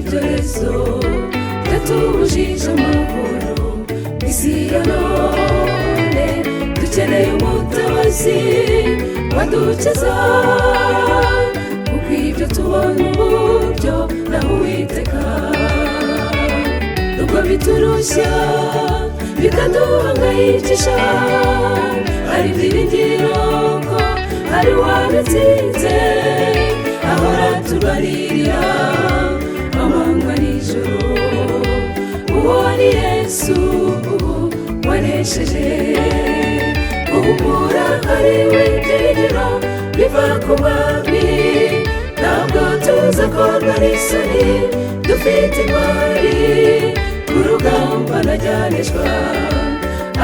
Ibyorezo byatubujije amahoro isi ya none, dukeneye umutabazi wadukiza, kuko ibyo tubona uburyo naho Uwiteka. Nubwo biturushya bikaduhangayikisha, hari ibyiringiro ko hari uwabitsinze, ahora turwanirira amanywa nijoro. Uwo ni Yesu wanesheje. Uhumura, hariwe ibyiringiro biva ku Mwami. Ntabwo tuzakorwa n'isoni, dufite intwari ku rugamba najyanishwa,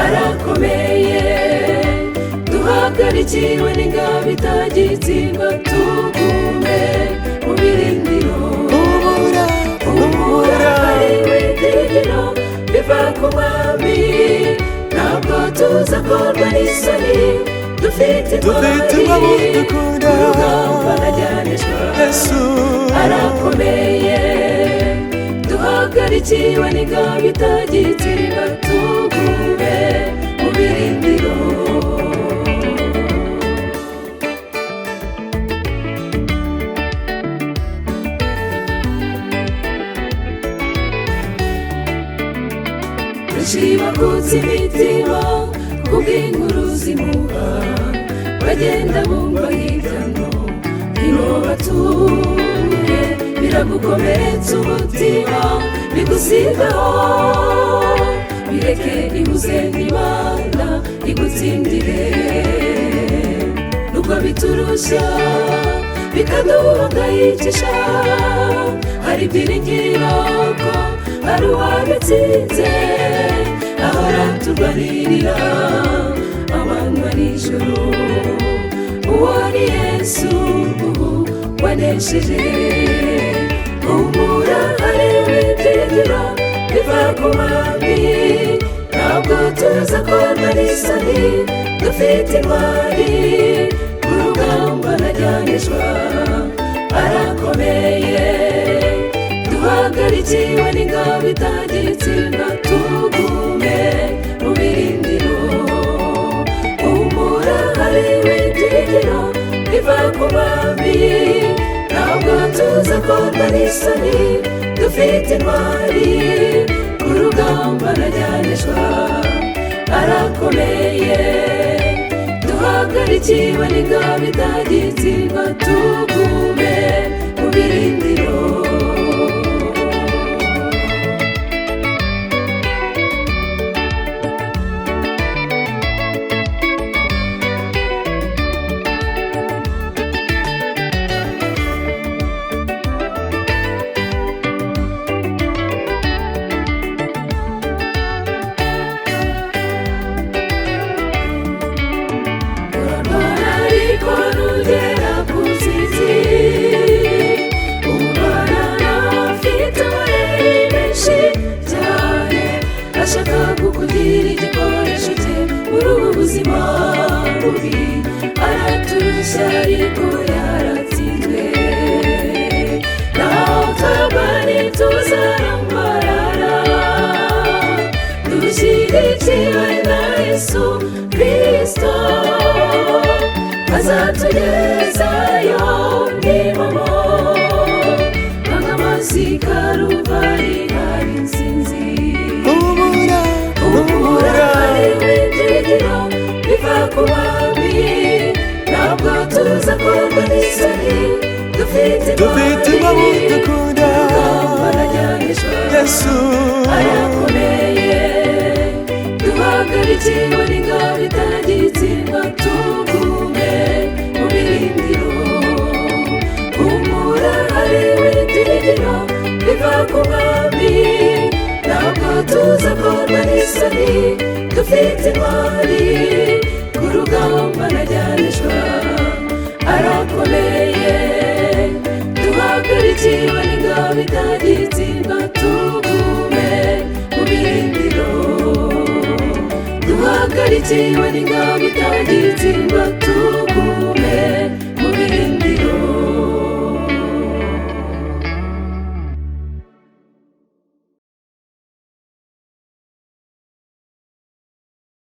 arakomeye. Duhagarikiwe n'ingabo itagitsindwa, tugume mu birindiro. Humura. Humura, hariwe ibyiringiro biva ku Mwami. Ntabwo tuzakorwa n'isoni, dufite Dufite intwari ingabo dukunda. ku rugamba najyanishwa, Yesu arakomeye. Duhagarikiwe n'ingabo itagitsindwa, tugume mu birindiro. Benshi bakutse imitima kubw'inkuru zimuha, bagenda bumva hirya no hino batuye, biragukomeretsa umutima bigusigaho. Bireke, ibuze n'Imana igutsindire. Nubwo biturushya bikaduhangayikisha, hari ibyiringiro ko hari uwabitsinze, ahora turwanirira amanywa nijoro. Uwo ni Yesu wanesheje. Humura, hariwe ibyiringiro biva ku Mwami. Ntabwo tuzakorwa n'isoni, dufite intwari ku rugamba najyanishwa, arakomeye. Duhagarikiwe n'ingabo itagitsindwa, tugume mu birindiro. Humura, hariwe ibyiringiro biva ku Mwami. Ntabwo tuzakorwa n'isoni, dufite intwari ku rugamba najyanishwa, arakomeye. Duhagarikiwe n'ingabo itagitsindwa, tugume mu birindiro. Urarwana ariko ntugera ku ntsinzi. Urwana n'abafite amayeri menshi cyane, ashaka kukugira igikoresho cye muri ubu buzima bubi. Araturushya ariko yaratsinzwe. Naho twagwa ntituzarambarara, dushyigikiwe na Yesu Kristo, azatugezayo nimamo. Amazi Karuvari hari intsinzi. Humura. Humura, Humura. hariwe ibyiringiro biva ku Mwami. Ntabwo tuzakorwa n'isoni, dufite Dufite intwari ingabo dukunda. urugamba najyanishwa, Yesu arakomeye. Duhagarikiwe n'ingabo itagitsindwa, tugume mu birindiro. Humura, hariwe ibyiringiro biva ku Mwami. Ntabwo tuzakorwa n'isoni, dufite intwari ku rugamba najyanishwa, arakomeye. Duhagarikiwe n'ingabo itagitsindwa, tugume mu birindiro. Duhagarikiwe n'ingabo itagitsindwa, tugume.